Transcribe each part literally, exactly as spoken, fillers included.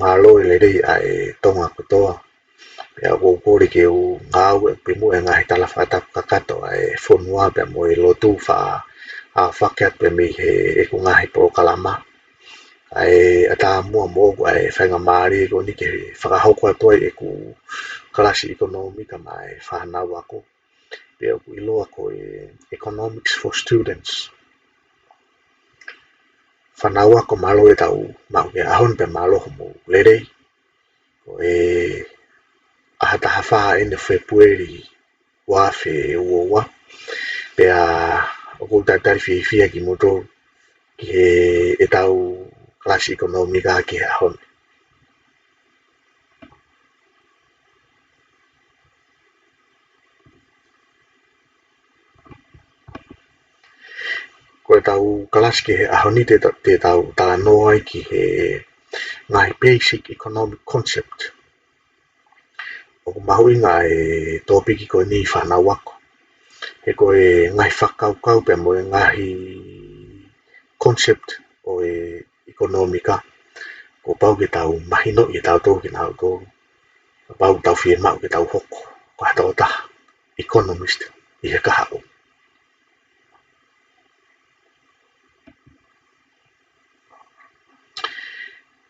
mālō e lelei ʻa e Tonga kotoa. Pea ʻoku ou kole ke u ngāueʻaki pē muʻa e ngaahi tala fakatapu kakato ʻa e fonua pea mo e lotu faʻa fakahoko atu pē mei heʻeku ngaahi polokalama. ʻA e ʻatā muʻa moʻoku ʻa e faingamālie ko eni ke fakahoko atu ai ʻeku kalasi ʻekonōmika maʻa e fānau ako. Pea ʻoku ʻiloa ko e Economics for Students. Fānau ako, mālō e tau maʻu ki he ʻaho ni pea mālō hoʻomou lelei. Ko e ʻaho taha fā eni Fēpueli ua afe ua ua. Pea ʻoku ou talitali fiefia kimoutolu ki heʻetau kalasi ʻekonōmika ki he ʻaho ni. Ko ʻetau kalasi ki he ʻaho ni te ta-, te tau talanoa ai ki he ngaahi basic economic concept. ʻOku mahuʻinga e tōpiki ko eni fānau ako. He ko e ngaahi fakakaukau pea mo e ngaahi concept ʻo e ʻekonōmika, kuo pau ke tau mahinoʻi ʻe tautolu kinautolu. Kuo pau ke tau fiemaʻu ke tau hoko ko ha tokotaha economist ʻi he kahaʻu.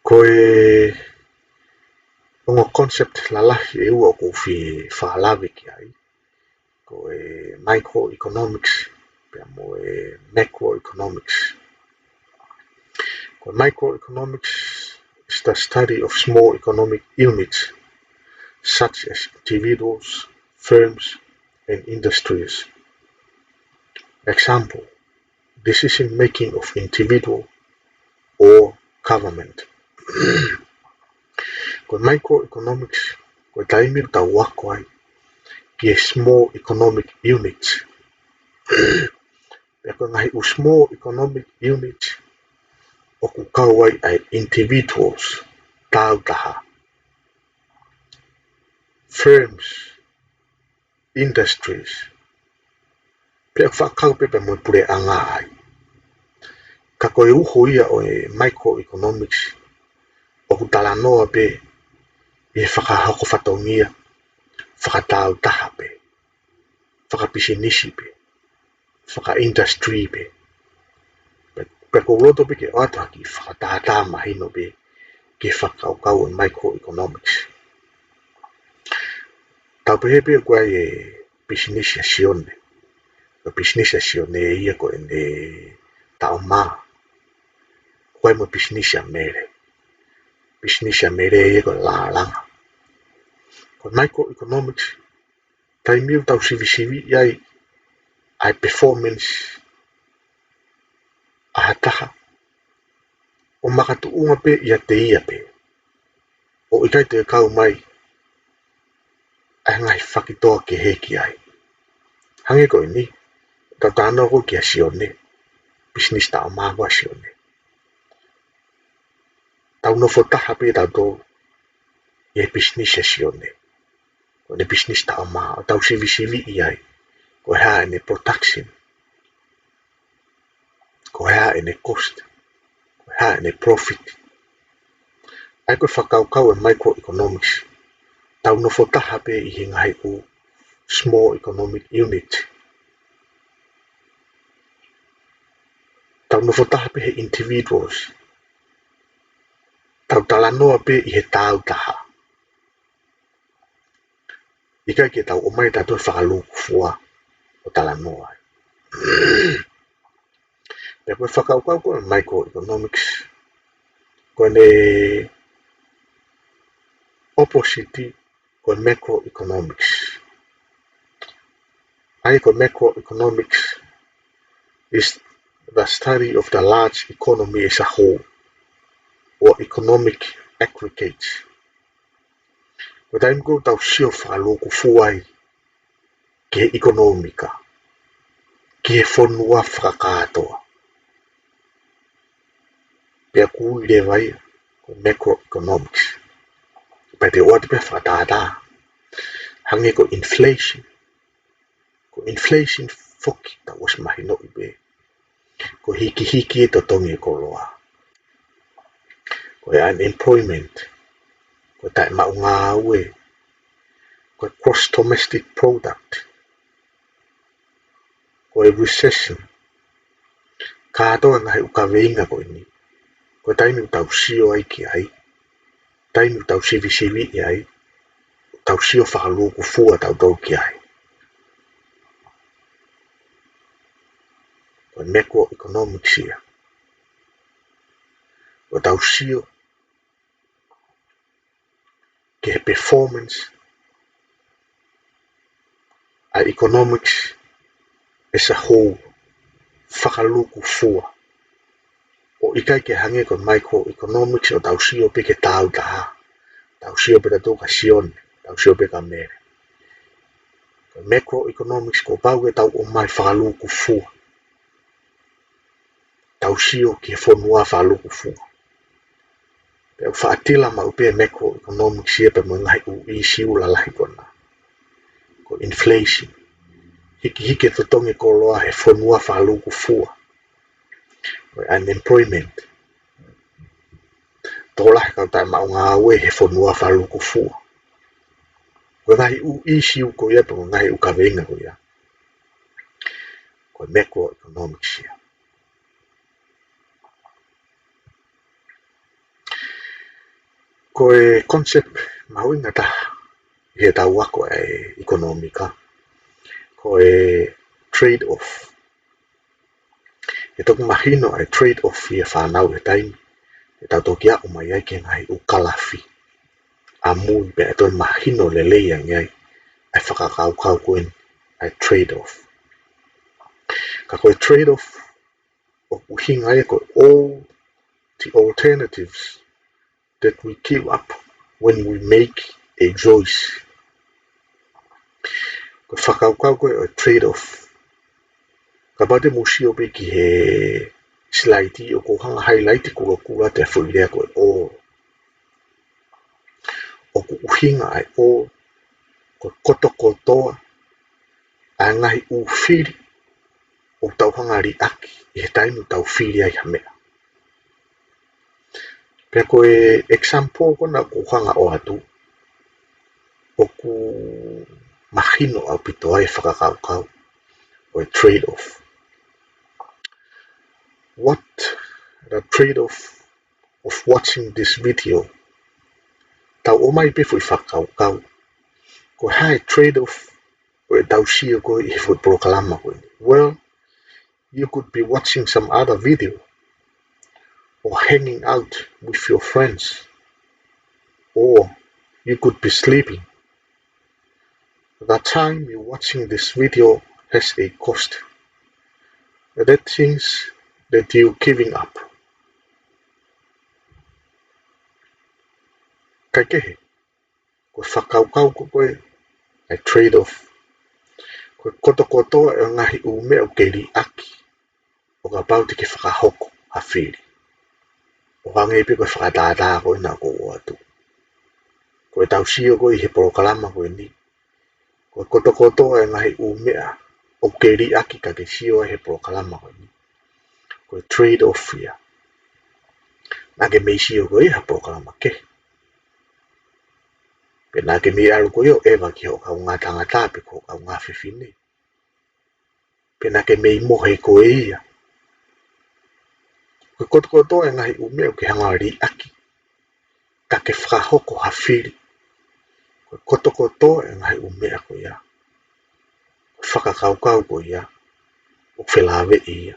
Ko e ongo concept lalahi ʻe ua ʻoku ou fie fakalave ki ai. Ko e microeconomics, pea mo e macroeconomics. Ko e microeconomics is the study of small economic units, such as individuals, firms, and industries. Example, decision making of individual or government. Ko e microeconomics, ko e taimi ʻoku tau ako ai ki he small economic units. Pea ko e ngaahi ʻū small economic units, ʻoku kau ai ʻa e individuals, taautaha, firms, industries. Pea ʻoku fakakau pē pea mo e puleʻanga ai. Ka ko e uho ia ʻo e microeconomics, ʻoku talanoa pē ʻi he fakahoko fatongia fakataautaha pē, fakapisinisi pē, fakaindustry pē. Pea, pea ʻoku ou loto pē ke ʻoatu ha kiʻi fakatātā mahino pē ki he fakakaukau ʻo e microeconomics. Tau pehē pē ʻoku ʻi ai e pisinisi ʻa Sione. Ko e pisinisi ʻa Sione ia ko ʻene taʻo mā. ʻOku ʻi ai mo e pisinisi ʻa Mele. Pisinisi ʻa Mele ia ko e lālanga. Ko e microeconomics, taimi ʻoku tau sivisiviʻi ai ʻa e performance ʻa ha taha, ʻo makatuʻunga pē ʻiate ia pē, ʻo ʻikai toe kau mai ʻa e ngaahi fakitō kehe ki ai. Hangē ko eni, tau talanoa ko ē kia Sione, pisinisi taʻo mā ko ē ʻa Sione. Tau nofo taha pē tautolu ʻi he pisinisi ʻa Sione, ko ʻene pisinisi taʻo mā, ʻo tau sivisiviʻi ai ko e hā ʻene production, ko e hā ʻene cost, ko e hā ʻene profit. ʻA ia ko e fakakaukau ʻo e microeconomics, tau nofo taha pē ʻi he ngaahi ʻū small economic unit. Tau nofo taha pē he individuals. Tau talanoa pē ʻi he taautaha. ʻIkai ke tau ʻomai tautolu e fakalūkufua ʻo talanoa ai. Pea ko e fakakaukau ko ē microeconomics, ko ʻene opposite ko e macroeconomics. ʻA ia ko e macroeconomics is the study of the large economy as a whole, or economic aggregates. Ko e taimi ko ē ʻoku tau sio fakalūkufua ai ki he ʻekonōmika, ki he fonua fakakātoa, pea ʻoku ui leva ia ko e macroeconomics. Pea te u ʻoatu pē ha fakatātā, hangē ko e inflation. Ko e inflation foki, tau ʻosi mahinoʻi pē, ko e hikihiki e totongi e koloa. Ko e unemployment, ko e taʻemaʻu ngāue, ko e gross domestic product, ko e recession, kātoa e ngaahi ʻū kaveinga ko eni, ko e taimi ʻoku tau sio ai ki ai, taimi ʻoku tau sivisiviʻi ai, ʻoku tau sio fakalūkufua tautolu ki ai. Ko e macroeconomics ia. ʻOku tau sio ki he performance ʻa e economics as a whole, fakalūkufua. ʻO ʻikai ke hangē ko e microeconomics ʻoku tau sio pē ki he taau taha. Tau sio pē tautolu kia Sione, tau sio pē kia Mele. Ko e macroeconomics kuo pau ke tau ʻomai fakalūkufua. Tau sio ki he fonua fakalūkufua. Pea ʻoku faʻa tila maʻu pē macroeconomics ia pea mo e ngaahi ʻū ʻīsiu lalahi ko ena. Ko e inflation. Hikihiki e totongi koloa he fonua fakalūkufua. Ko e unemployment. Tokolahi e kau taʻemaʻu ngāue he fonua fakalūkufua. Ko e ngaahi ʻū ʻīsiu ko ia pea mo e ngaahi ʻū kaveinga ko ia, ko e macroeconomics ia. Ko e concept mahuʻinga taha ʻi heʻetau ako ʻa e ʻekonōmika, ko e trade-off. ʻE toki mahino ʻa e trade-off ia fānau he taimi ʻe tau toki aʻu mai ai ki he ngaahi ʻū kalafi ʻamui pea ʻe toe mahino lelei ange ai ʻa e fakakaukau ko eni ʻa e trade-off. Ka ko e trade-off ʻoku ʻuhinga ia ko e all the alternatives that we give up when we make a choice. Ko e fakakaukau ko ē ʻo e trade-off. Kapau te mou sio pē ki he slide ʻoku ou hanga highlight kulokula atu e foʻi lea ko e all. ʻOku ʻuhinga ʻa e all ko e kotokotoa ʻa e ngaahi ʻū fili ʻoku tau hanga liʻaki ʻi he taimi ʻoku tau fili ai ha meʻa. Pea ko e example ko ena ʻoku ou hanga ʻoatu, ʻoku mahino ʻaupito ai e fakakaukau ʻo e trade-off. What the trade-off of watching this video? Tau ʻomai pē foʻi fakakaukau. Ko e hā e trade-off ʻo ʻetau sio ko ē ʻi he foʻi polokalama ko eni? Well, you could be watching some other video or hanging out with your friends, or you could be sleeping. The time you're watching this video has a cost. That things that you're giving up. Kaikehe, ko e fakakaukau ko ē ʻa e trade-off. Ko e kotokotoa e ngaahi ʻū meʻa ʻoku ke liʻaki ʻo kapau te ke fakahoko ha fili. ʻO hangē pē ko e fakatātā ko ena ʻoku ou ʻoatu. Ko ʻetau sio ko ē ʻi he polokalama ko eni, ko e kotokotoa e ngaahi ʻū meʻa ʻoku ke liʻaki ka ke sio ai he polokalama ko eni, ko e trade-off ia. Naʻa ke mei sio ko ē ha polokalama kehe, pe naʻa ke mei ʻalu ko ē ʻo ʻeva ki hoʻo kaungā tangata pe ko hoʻo kaungā fefine, pe naʻa ke mei mohe ko ē ia. Ko e kotokotoa e ngaahi ʻū meʻa ʻoku ke hanga liʻaki ka ke fakahoko ha fili. Ko e kotokotoa e ngaahi ʻū meʻa ko ia, ko e fakakaukau ko ia, ʻoku felāveʻi ia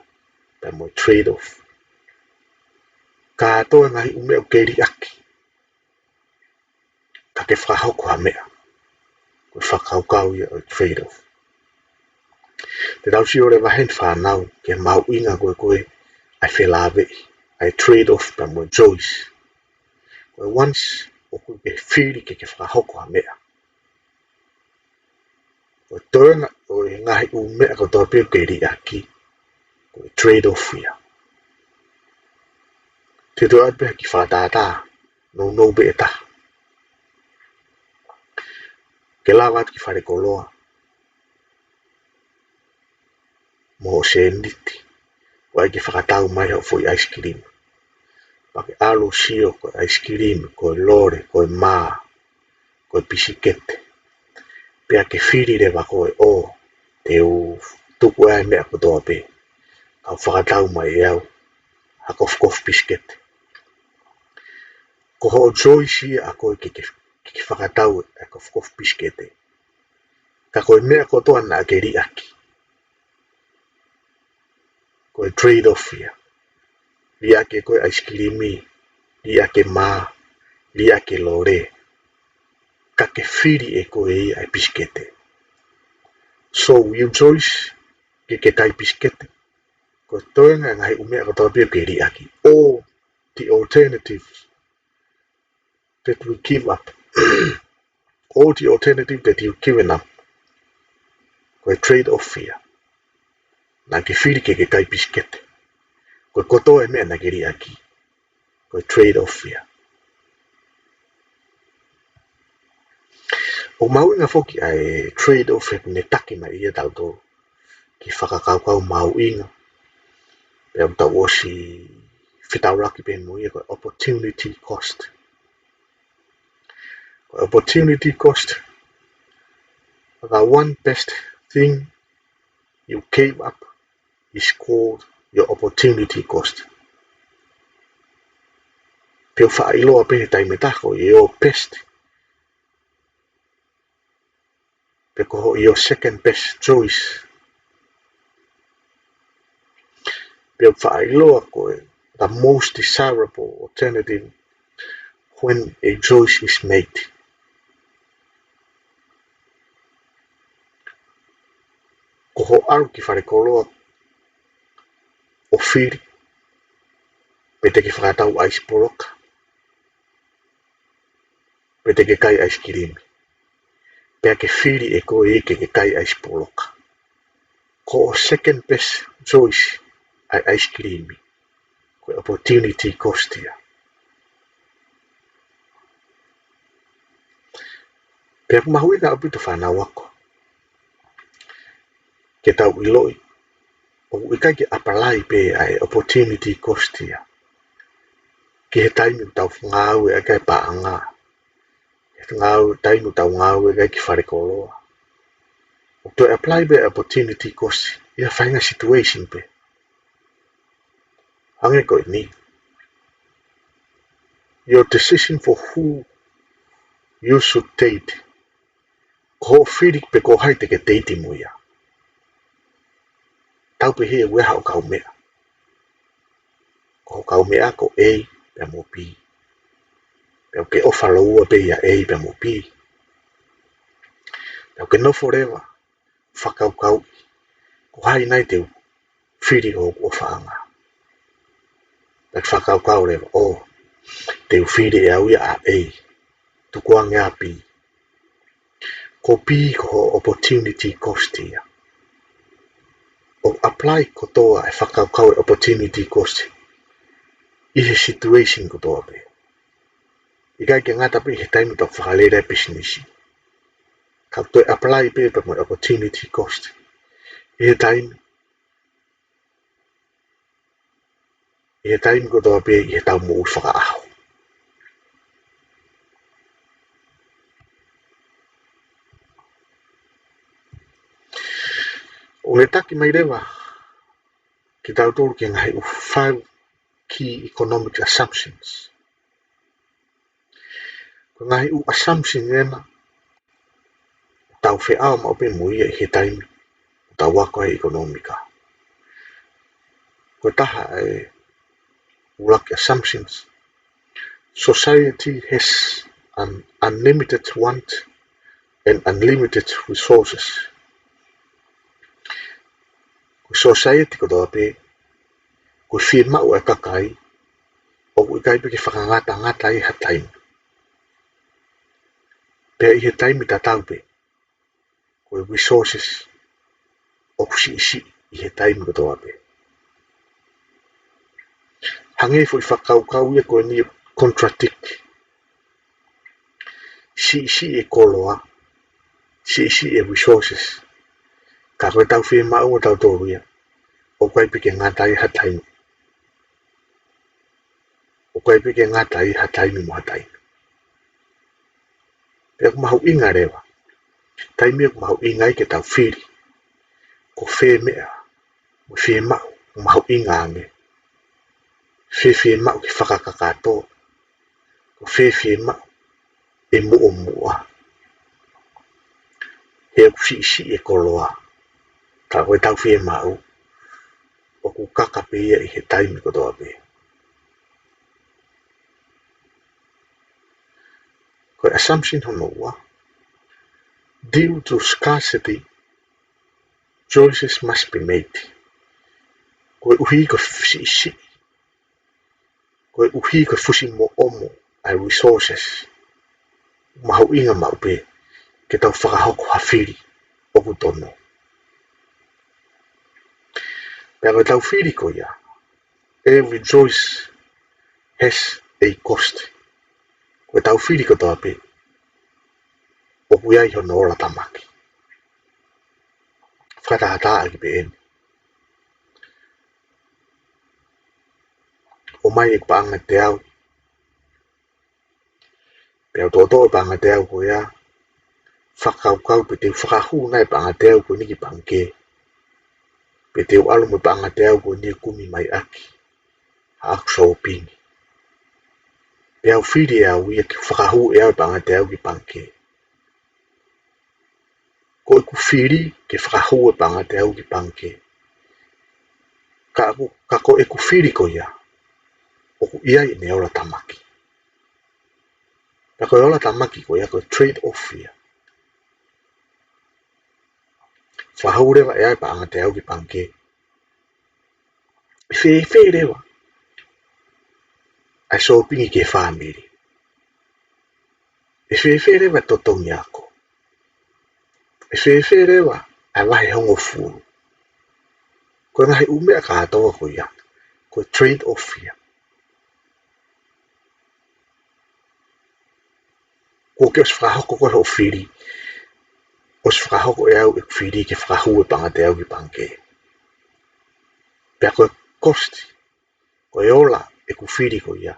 pea mo e trade-off. Kātoa e ngaahi ʻū meʻa ʻoku ke liʻaki ka ke fakahoko ha meʻa, ko e fakakaukau ia ʻo e trade-off. Te tau sio leva heni fānau ki he mahuʻinga ko ē ko ē ʻa e felāveʻi ʻa e trade-off pea mo e choice. Ko e once ʻoku ke fili ke ke fakahoko ha meʻa, ko e toenga ʻo e ngaahi ʻū meʻa kotoa pē ʻoku ke liʻaki, ko e trade-off ia. Te u toe ʻoatu pē ha kiʻi fakatātā nounou pē ʻe taha. Ke lava atu ki falekoloa mo hoʻo sēniti, ʻo ʻai ke fakatau mai hoʻo foʻi ice cream. Pea ke ʻalu ʻo sio ko e ʻaisikilimi, ko e lole, ko e mā, ko e pisikete. Pea ke fili leva koe ʻo, te u tuku ʻa e meʻa kotoa pē, kau fakatau mai ʻe au ha kofukofu pisikete. Ko hoʻo choice ia ʻa koe ke, ke, ke fakatau ʻa e kofukofu pisikete. Ka ko e meʻa kotoa naʻa ke liʻaki, ko e trade-off ia. Liʻaki ʻe koe ʻaisikilimi, liʻaki e mā, liʻaki e lole. Ka ke fili ʻe koe ia ʻa e pisikete. So, you choice, ke ke kai pisikete. Ko e toenga e ngaahi ʻū meʻa kotoa pē ʻoku ke liʻaki. Or the alternative that we give up. Or the alternative that you given up. Ko e trade-off ia. Naʻa ke fili ke ke kai pisikete. Ko e kotoa e meʻa naʻa ke liʻaki, ko e trade-off ia. ʻOku mahuʻinga foki ʻa e trade-off he ʻoku ne taki mai ʻia tautolu ki he fakakaukau mahuʻinga. Pea ʻoku tau ʻosi fetaulaki pē mo ia, ko e opportunity cost. Ko e opportunity cost, the one best thing you gave up is called your opportunity cost. Pea ʻoku faʻa ʻiloa pē he taimi ʻe taha ko e your best, pe ko hoʻo your second best choice. Pea ʻoku faʻa ʻiloa ko e the most desirable alternative when a choice is made. Ko hoʻo ʻalu ki falekoloa ʻo fili, pe te ke fakatau ʻaisi poloka, pe te ke kai ʻaisikilimi. Pea ke fili ʻe koe ia ke ke kai ʻaisi poloka. Ko hoʻo second best choice ʻa e ʻaisikilimi, ko e opportunity cost ia. Pea ʻoku mahuʻinga ʻaupito fānau ako ke tau ʻiloʻi ʻoku ʻikai ke apply pē ʻa e opportunity cost ia ki he taimi ʻoku tau ngāueʻaki ʻa e paʻanga, he ngāue, taimi ʻoku tau ngāueʻaki ʻa e falekoloa. ʻOku toe apply pē ʻa e opportunity cost ʻi ha faʻahinga situation pē. Hangē ko eni. Your decision for who you should date. Ko hoʻo fili pe ko hai te ke date mo ia. Tau pehē ʻe ua haʻo kaumeʻa. Ko hoʻo kaumeʻa ko A pea mo B. Pea ʻoku ke ʻofa lōua pē ʻia A pea mo B. Pea ʻoku ke nofo leva fakakaukau, ko hai nai te u fili ʻi hoku ʻofaʻanga. Pea ke fakakaukau leva, ʻo, te u fili ʻe au ia ʻa A, tukuange ʻa B. Ko B ko hoʻo opportunity cost ia. ʻOku apply kotoa e fakakaukau e opportunity cost ʻi he situation kotoa pē. ʻIkai ke ngata pē he taimi ʻoku fakalele ai e pisinisi. Ka ʻoku toe apply pē pea mo e opportunity cost ʻi he taimi, ʻi he taimi kotoa pē ʻi heʻetau moʻui fakaʻaho. ʻOku ne taki mai leva kitautolu ki he ngaahi ʻū five key economic assumptions. Ko e ngaahi ʻū assumption ena ʻoku tau feʻao maʻu pē mo ia ʻi he taimi ʻoku tau ako ai e ʻekonōmika. Ko e taha e ʻuluaki assumptions. Society has an unlimited want and unlimited resources. Ko e society kotoa pē, ko e fiemaʻu e kakai, ʻoku ʻikai pē ke fakangatangata ai ha taimi. Pea ʻi he taimi tatau pē, ko e resources ʻoku siʻisiʻi ʻi he taimi kotoa pē. Hangē foʻi fakakaukau ia ko eni ʻoku contradict. Siʻisiʻi e koloa, siʻisiʻi e resources. Ka ko ʻetau fiemaʻu ʻatautolu ia, ʻoku ʻikai pē ke ngata ai ha taimi. ʻoku ʻikai pē ke ngata ʻi ha taimi mo ha taimi. Pea ʻoku mahuʻinga leva, taimi ʻoku mahuʻinga ai ke tau fili, ko fē meʻa mo e fiemaʻu ʻoku mahuʻinga ange. Fē fiemaʻu ke fakakakato, ko fē fiemaʻu ʻe muʻomuʻa. He ʻoku siʻisiʻi e koloa, ka ko ʻetau fiemaʻu ʻoku kaka pē ia ʻi he taimi kotoa pē. Ko e assumption hono ua, due to scarcity, choices must be made. Koeʻuhi ko e siʻisiʻi, koeʻuhi ko e fusimoʻomo ʻa e resources, mahuʻinga maʻu pē ke tau fakahoko ha fili ʻoku tonu. Pea ko ʻetau fili ko ia, every choice has a cost. Ko ʻetau fili kotoa pē ʻoku ʻi ai hono ola tamaki. Fakatātā ʻaki pē eni. ʻOmai ʻeku paʻanga teau, pea u toʻotoʻo e paʻanga teau ko ia, fakakaukau pe te u fakahū nai e paʻanga teau ko eni ki pangikē, pe te u ʻalu mo e paʻanga teau ko eni ʻo kumi mai ʻaki haʻaku sōpingi. Pea u fili ʻe au ia ke fakahū ʻe au e paʻanga teau ki pangikē. Ko ʻeku fili ke fakahū e paʻanga teau ki pangikē. Ka ko, ka ko ʻeku fili ko ia ʻoku ʻi ai ʻene ola tamaki. Pea ko e ola tamaki ko ia ko e trade-off ia. Fakahū leva ʻe au e paʻanga teau ki pangikē, ʻe fēfē leva ʻa e sōpingi ki he fāmili? ʻE fēfē leva e totongi ako? ʻE fēfē leva ʻa e vahe hongofulu? Ko e ngaahi ʻū meʻa kātoa ko ia, ko e trade-off ia. Kuo ke ʻosi fakahoko koe hoʻo fili, ʻosi fakahoko ʻe au ʻeku fili ke fakahū e paʻanga teau ki pangikē. Pea ko e cost, ko e ola ʻeku fili ko ia,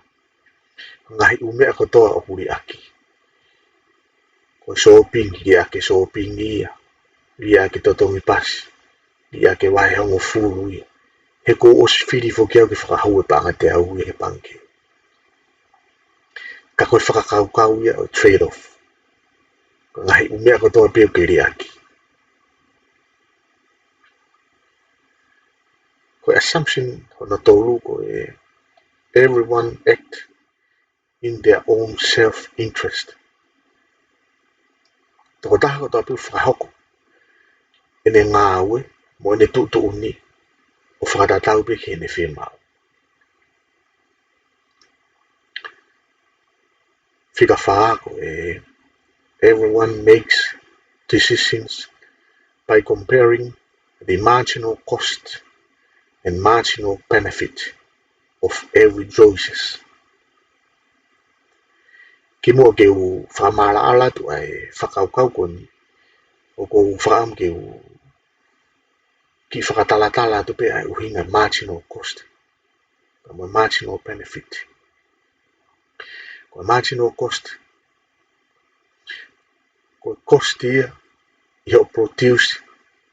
ngaahi ʻū meʻa kotoa ʻoku liʻaki. Ko e sōpingi, liʻaki e sōpingi ia, liʻaki e totongi pasi, liʻaki e vahe hongofulu ia. He kuo u ʻosi fili foki au ke fakahū e paʻanga teau ia he pangikē. Ka ko e fakakaukau ia ʻo e trade-off. Ko e ngaahi ʻū meʻa kotoa pē ʻoku ke liʻaki. Ko e assumption hono tolu ko e everyone act in their own self-interest. Tokotaha kotoa pē ʻoku fakahoko ʻene ngāue mo ʻene tuʻutuʻuni ʻo fakatatau pē ki heʻene fiemaʻu. Fika fā ko e everyone makes decisions by comparing the marginal cost and marginal benefit of every choices. Kimuʻa ke u fakamaʻalaʻala atu ʻa e fakakaukau ko eni, ʻoku ou fakaʻamu ke u kiʻi fakatalatala atu pē ʻa e ʻuhinga marginal cost pea mo e marginal benefit. Ko e marginal cost, ko e cost ia ʻi hoʻo produce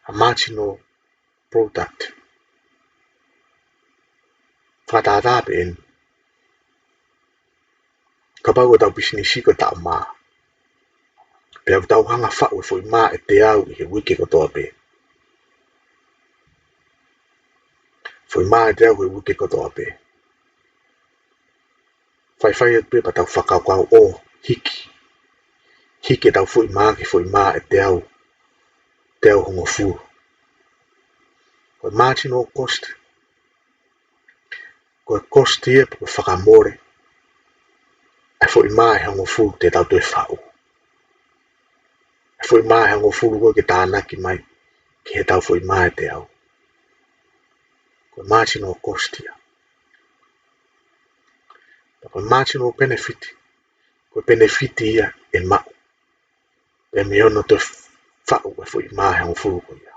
ha marginal product. Fakatātā pē eni. Kapau ko ʻetau pisinisi ko e taʻo mā, pea ʻoku tau hanga ʻo faʻu e foʻi mā ʻe teau ʻi he uike kotoa pē. Foʻi mā ʻe teau he uike kotoa pē. Faifai atu pē pea tau fakakaukau ʻo hiki. Hiki ʻetau foʻi mā ki he foʻi mā ʻe teau, teau hongofulu. Ko e marginal cost, ko e cost ia pe ko e fakamole ʻa e foʻi mā ʻe hongofulu te tau toe faʻu. ʻA e foʻi mā ʻe hongofulu ko ē ke tānaki mai ki heʻetau foʻi mā ʻe teau. Ko e marginal cost ia. Pea ko e marginal benefit, ko e benefit ia ʻe maʻu pē mei hono toe faʻu e foʻi mā ʻe hongofulu ko ia.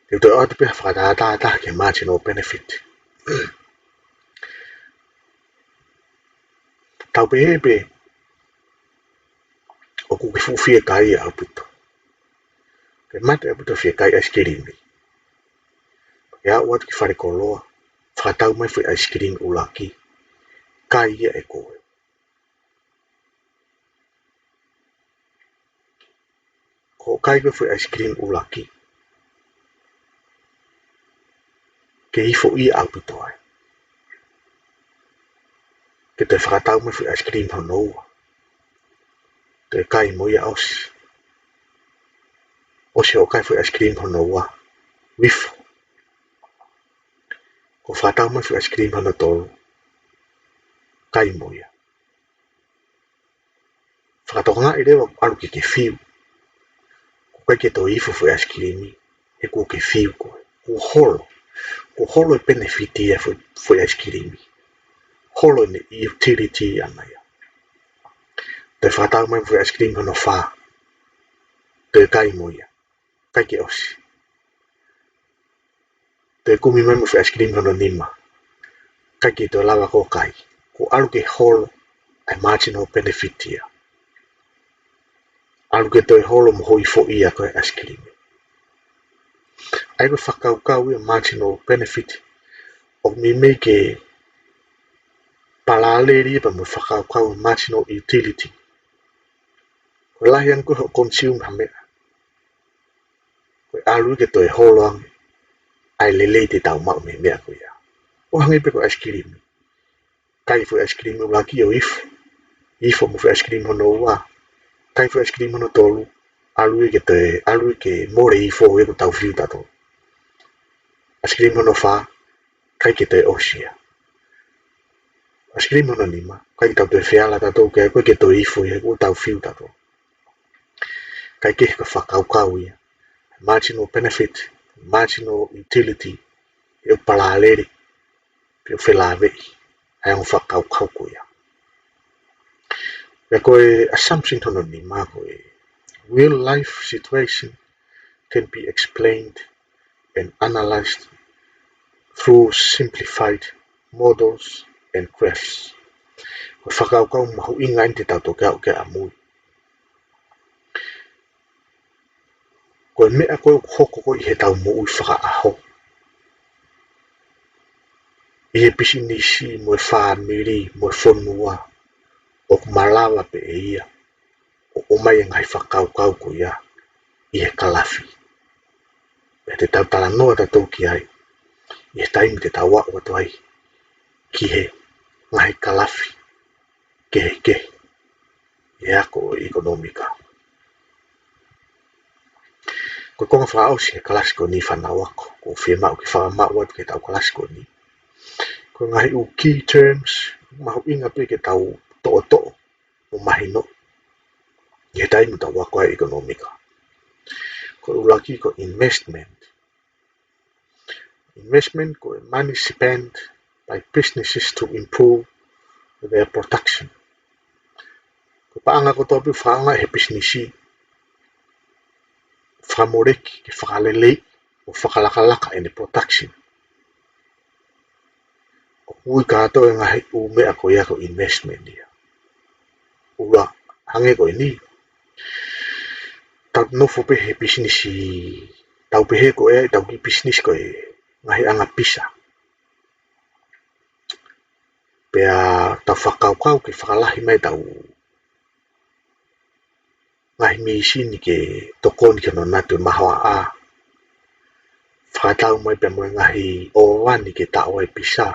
Te u toe ʻoatu pē ha fakatātā ʻe taha ki he marginal benefit. Tau pehē pē ʻoku ke fuʻu fiekaia ʻaupito. Ke mate ʻaupito fiekaia ʻaisikilimi. Ke aʻu atu ki falekoloa, fakatau mai foʻi ʻaisikilimi ʻuluaki, kai ia ʻe koe. Ko e kai ko ē foʻi ʻaisikilimi ʻuluaki, ke ifo ia ʻaupito ai. Ke toe fakatau mai foʻi ʻaisikilimi hono ua, toe kai mo ia, ʻosi. ʻOsi hoʻo kai foʻi ʻaisikilimi hono ua, ifo. Ko e fakatau mai foʻi ʻaisikilimi hono tolu, kai mo ia. Fakatokangaʻi leva ʻoku ʻalu ke ke fiu. ʻOku ʻikai ke toe ifo foʻi ʻaisikilimi, he kuo ke fiu koe. Kuo holo. Kuo holo e penefiti ia foʻi, foʻi ʻaisikilimi. Holo ʻene utility ʻana ia. Toe fakatau mai foʻi ʻaisikilimi hono fā, toe kai mo ia. ʻIkai ke ʻosi. Toe kumi mai mo e foʻi ʻaisikilimi hono nima, ʻikai ke toe lava koe ʻo kai. Kuo ʻalu ke holo ʻa e marginal benefit ia. ʻAlu ke toe holo mo hoʻo ifo ia ko ē ʻaisikilimi. ʻA ia ko e fakakaukau ia marginal benefit, ʻoku meimei ke palaleli ia pea mo e fakakaukau marginal utility. Ko e lahi ange ko ē hoʻo consume ha meʻa, ko e ʻalu ia ke toe holo ange ʻa e lelei te tau maʻu mei he meʻa ko ia. ʻO hangē pē ko e ʻaisikilimi. Kai foʻi ʻaisikilimi ʻuluaki ʻo ifo. Ifo mo e foʻi ʻaisikilimi hono ua. Kai foʻi ʻaisikilimi hono tolu, ʻalu ia ke toe, ʻalu ia ke mole ifo ia ʻoku tau fiu tautolu. ʻAisikilimi hono fā, ʻikai ke toe ʻosi ia. ʻAisikilimi hono nima, ʻikai ke tau toe feala tautolu ki ai, ʻikai ke toe ifo ia ʻoku tau fiu tautolu. Kae kehe ko e fakakaukau ia, marginal benefit, marginal utility, ʻe palaleli, pe ʻe felāveʻi ʻa e ongo fakakaukau ko ia. Pea ko e assumption hono nima ko e, real life situation can be explained and analyzed through simplified models and graphs. Ko e fakakaukau mahuʻinga eni te tau toki aʻu ki ai ʻamui. Ko e meʻa ko ē ʻoku hoko ko ē ʻi heʻetau moʻui fakaʻaho, ʻi he pisinisi mo e fāmili mo e fonua, ʻoku malava pē ʻe ia ʻo ʻomai e ngaahi fakakaukau ko ia ʻi he kalafi. Pea te tau talanoa tautolu ki ai ʻi he taimi te tau aʻu atu ai ki he ngaahi kalafi kehekehe ʻi he ako ʻo e ʻekonōmika. Ko e konga fakaʻosi he kalasi ko eni fānau ako, ʻoku ou fiemaʻu ke fakamaʻu atu ki heʻetau kalasi ko eni, ko e ngaahi ʻū key terms mahuʻinga pē ke tau toʻotoʻo mo mahino ʻi he taimi ʻoku tau ako ai e ʻekonōmika. Ko e ʻuluaki ko e investment. Investment ko e money spent by businesses to improve their production. Ko e paʻanga kotoa pē ʻoku fakaʻaongaʻi ʻe he pisinisi, fakamoleki ke fakaleleiʻi ʻo fakalakalaka ʻene production. ʻOku ui kātoa e ngaahi ʻū meʻa ko ia ko e investment ia. ʻUluaki, hangē ko eni, tau nofo pē he pisinisi, tau pehē ko ē ʻetau kiʻi pisinisi ko e ngaahi ʻanga pisa. Pea tau fakakaukau ke fakalahi mai ʻetau ngaahi mīsini ke tokoni ki hono natu e mahoaʻa. Fakatau mai pea mo e ngaahi ʻōvani ke taʻo ai e pisa.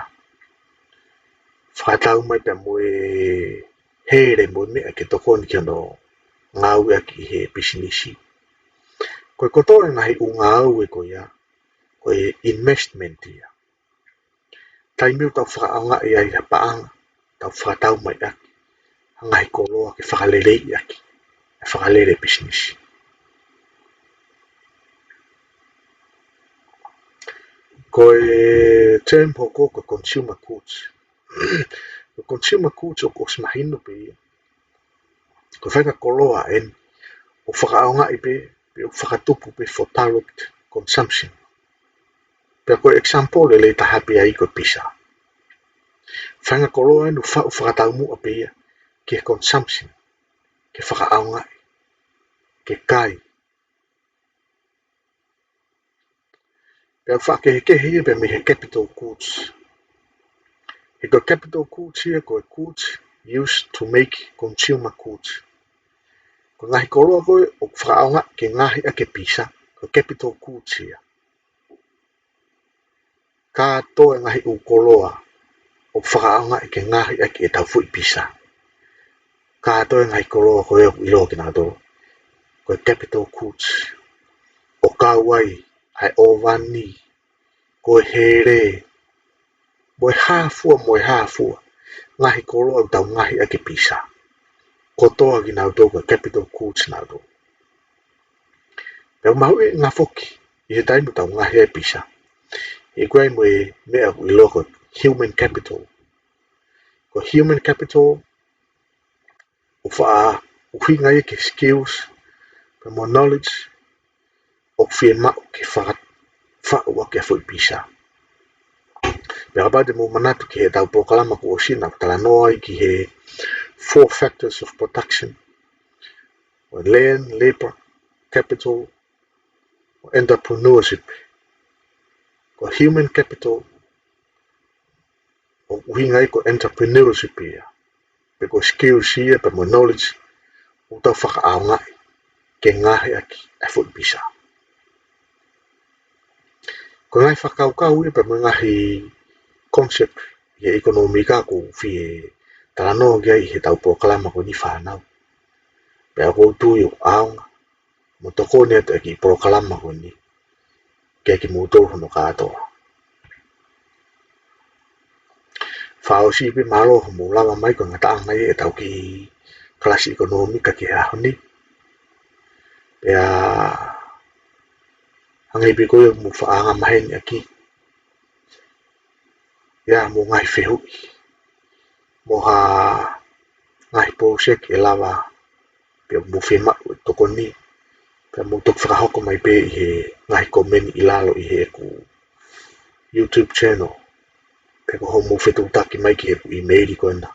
Fakatau mai pea mo e hele mo e meʻa ke tokoni ki hono ngāueʻaki ʻi he pisinisi. Ko e kotoa e ngaahi ʻū ngāue ko ia, ko e investment ia. Taimi ʻoku tau fakaʻaongaʻi ai ha paʻanga, tau fakatau mai ʻaki ha ngaahi koloa ke fakaleleiʻi ʻaki, ke fakalele e pisinisi. Ko e term hoko ko e consumer goods. Ko e consumer goods ʻoku ʻosi mahino pē ia. Ko e faʻahinga koloa eni ʻoku fakaʻaongaʻi pē, pe ʻoku fakatupu pē for direct consumption. Pea ko e example lelei taha pē ia ko e pisa. Faʻahinga koloa ʻoku faʻu fakataumuʻa pē ia ki he consumption, ke fakaʻaongaʻi, ke kai. Pea faʻa kehekehe ia pē mei he capital goods. He ko e capital goods ia ko e goods used to make consumer goods. Ko e ngaahi koloa ko ē ʻoku fakaʻaongaʻi ke ngaohi ʻaki e pisa, ko e capital goods ia. Kātoa e ngaahi ʻū koloa ʻoku fakaʻaongaʻi ke ngaohi ʻaki ʻetau foʻi pisa. Kātoa e ngaahi koloa ko ē ʻoku ʻiloa kinautolu ko e capital goods, ʻo kau ai ʻa e ʻōvani, ko e hele, mo e hā fua, mo e hā fua, ngaahi koloa ʻoku tau ngaohi ʻaki e pisa. Kotoa kinautolu ko e capital goods nautolu. Pea mahuʻinga foki ʻi he taimi ʻoku tau ngaohi ai e pisa, ʻoku ʻi ai mo e meʻa ʻoku ʻiloa ko e human capital. Ko e human capital ʻoku faʻa ʻuhinga ia ki he skills pea mo e knowledge ʻoku fiemaʻu ke faka-, faʻu ʻaki e foʻi pisa. Pea kapau te mou manatu ki heʻetau polokalama kuo ʻosi, naʻa ku talanoa ai ki he four factors of production, ko e land, labor, capital, mo e entrepreneurship. Ko e human capital ʻoku ʻuhinga ia ko e entrepreneurship ia, pe ko e skills ia pea mo e knowledge ʻoku tau fakaʻaongaʻi ke ngaohi ʻaki e foʻi pisa. Ko e ngaahi fakakaukau ia pea mo e ngaahi concept ʻi he ʻekonōmika ʻoku ou fie talanoa ki ai ʻi heʻetau polokalama ko eni, fānau. Pea ʻoku ou tui ʻoku ʻaonga mo tokoni atu e kiʻi polokalama ko eni kiate kimoutolu hono kātoa. Fakaʻosi pē, mālō hoʻomou lava mai, ko e ngataʻanga ia ʻetau kiʻi kalasi ʻekonōmika ki he ʻaho ni. Pea hangē pē ko ia ʻoku mou faʻa angamaheni ʻaki ia mo e ngaahi fehuʻi mo ha ngaahi project ʻe lava, pea mou fiemaʻu e tokoni, pea mou toki fakahoko mai pē ʻi he ngaahi komeni ʻi lalo ʻi heʻeku YouTube channel, pe ko hoʻomou fetuʻutaki mai ki heʻeku email ko ena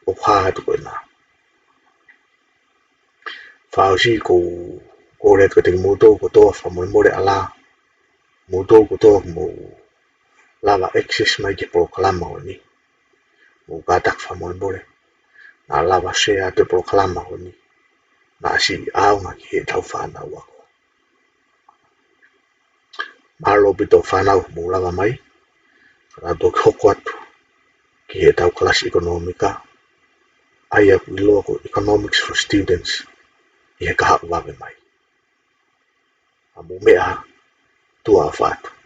ʻoku hā atu ko ena. Fakaʻosi, ʻoku ou kole atu kiate kimoutolu kotoa, fakamolemole ʻa e lā, moutolu kotoa ʻoku mou lava access mai ki he polokalama ko eni, mou kātaki fakamolemole, naʻa lava share atu e polokalama ko eni, naʻa siʻi ʻaonga ki heʻetau fānau ako. Mālō ʻaupito fānau hoʻomou lava mai, ka tau toki hoko atu ki heʻetau kalasi ʻekonōmika, ʻa ia ʻoku ʻiloa ko e Economics for Students, ʻi he kahaʻu vave mai. ʻA mou meʻa ā, tuʻa ʻofa atu.